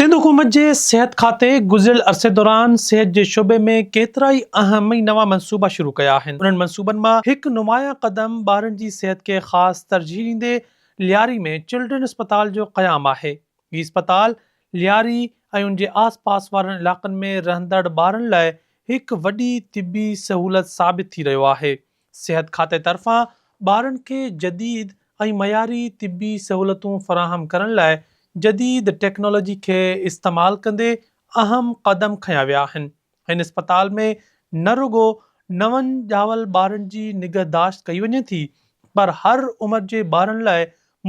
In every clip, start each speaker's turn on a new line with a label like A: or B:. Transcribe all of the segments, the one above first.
A: سنڌ حڪومت جي صحت کاتي گذريل عرصي دوران صحت جي شعبي ۾ ڪيترائي اهم ۽ نوان منصوبا شروع ڪيا آهن. انهن منصوبن مان هڪ نمايان قدم ٻارن جي صحت کي خاص ترجيح ڏيندي لياري ۾ چلڊرن اسپتال جو قيام آهي. هي اسپتال لياري ۽ ان جي آس پاس وارن علائقن ۾ رهندڙ ٻارن لاء هڪ وڏي طبي سهولت ثابت ٿي رهيو آهي. صحت کاتي طرفان ٻارن کي جديد ۽ معياري طبي سهولتون فراهم ڪرڻ لاء جديد ٽيڪنالاجي کي استعمال ڪندي اهم قدم کنيا ويا آهن. هن اسپتال ۾ نه رڳو نون ڄاول ٻارن جي نگهداشت ڪئي وڃي ٿي پر هر عمر جي ٻارن لاء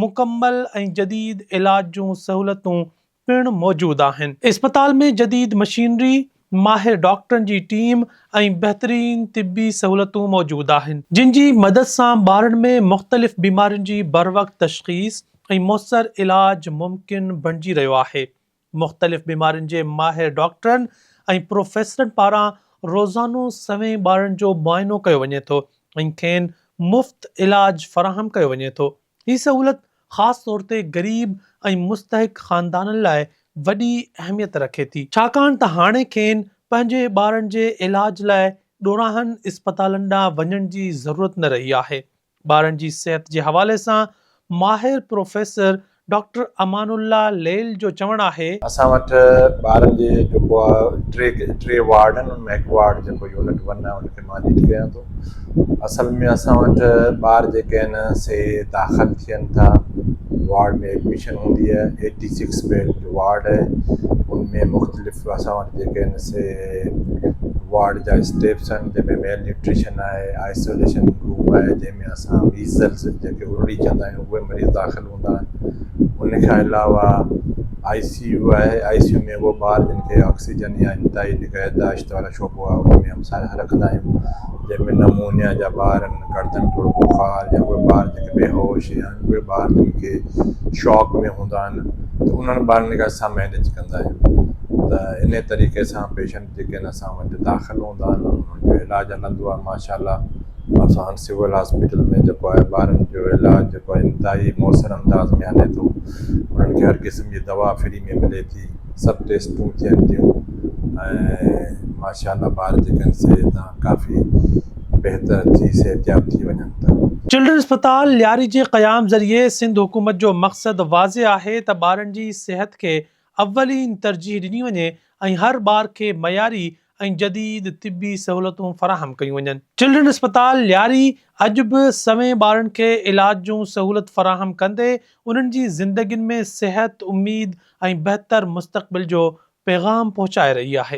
A: مڪمل ۽ جديد علاج جون سهولتون پڻ موجود آهن. اسپتال ۾ جديد مشينري، ماهر ڊاڪٽرن جي ٽيم ۽ بهترين طبي سهولتون موجود آهن، جن جي مدد سان ٻارن ۾ مختلف بيمارين جي بروقت تشخيص ۽ موثر علاج ممڪن بڻجي رهيو آهي. مختلف بيمارين جي ماهر ڊاڪٽرن ۽ پروفيسرن پاران روزانو سوين ٻارن جو معائنو ڪيو وڃي ٿو ۽ کين مفت علاج فراهم ڪيو وڃي ٿو. هي سهولت خاص طور تي غريب ۽ مستحق خاندانن لاء وڏي اهميت رکي ٿي، ڇاڪاڻ ته هاڻي کين پنهنجي ٻارن جي علاج لاء ڏورانهن اسپتالن ڏانهن وڃڻ جي ضرورت نه رهي آهي. ٻارن جي صحت جي حوالي سان ماهر پروفيسر ڊاڪٽر امان الله ليل جو چوڻ آهي.
B: اسان وٽ ٻارن جي جيڪو آهي ٽي ٽي وارڊ آهن ان ۾ هڪ وارڊ جيڪو يونٽ ون آهي ان کي مان ليڊ ڪيان ٿو اصل ۾ اسان وٽ ٻار جيڪي آهن سي داخل ٿين ٿا وارڊ ۾ ايڊميشن هوندي آهي ايٽي سڪس بيڊ جو وارڊ آهي ان ۾ مختلف اسان وٽ جيڪي آهن سي وارڊ جا اسٽيپس آهن جنهن ۾ ميل نيوٽريشن آهي آئسوليشن روم آهي جنهن ۾ اسان ميزلس جيڪي ارڙي چوندا آهيون اهي مريض داخل هوندا آهن ان کان علاوه آئي سي يو آهي آئي سي يو ۾ اهي ٻار جن کي آڪسيجن يا انتهائي نگهداشت وارا شعبو آهي ان ۾ اسان رکندا آهيون جنهن ۾ نمونيا جا ٻار آهن گردن ٽوڙ بخار يا اهي ٻار جيڪي بيهوش يا اهي ٻار جن کي شاڪ ۾ هوندا آهن ته انهن ٻارن کي اسان مينيج ڪندا آهيون ته ان طريقي سان پيشنٽ جيڪي آهن اسان وٽ داخل هوندا آهن انهن جو علاج هلندو آهي ماشاء الله اسان سول هاسپيٽل ۾ جيڪو آهي ٻارن جو علاج جيڪو آهي انتهائي موثر انداز ۾ هلي ٿو انهن کي هر قسم جي دوا فري ۾ ملي ٿي سڀ ٽيسٽون ٿين ٿيون ۽ ماشاء الله ٻار جيڪي آهن سي هتان ڪافي بهتر ٿي صحتياب ٿي وڃن ٿا.
A: چلڊرن اسپتال لياري جي قيام ذريعي سنڌ حڪومت جو مقصد واضح آهي ته ٻارن جي صحت کي اولين ترجيح ڏني وڃي ۽ هر ٻار کي معياري ۽ جديد طبي سهولتون فراهم ڪيون وڃن. چلڊرن اسپتال لياري اڄ به سوين ٻارن کي علاج جون سهولت فراهم ڪندي انهن جي زندگين ۾ صحت، اميد ۽ بهتر مستقبل جو پيغام پهچائي رهي آهي.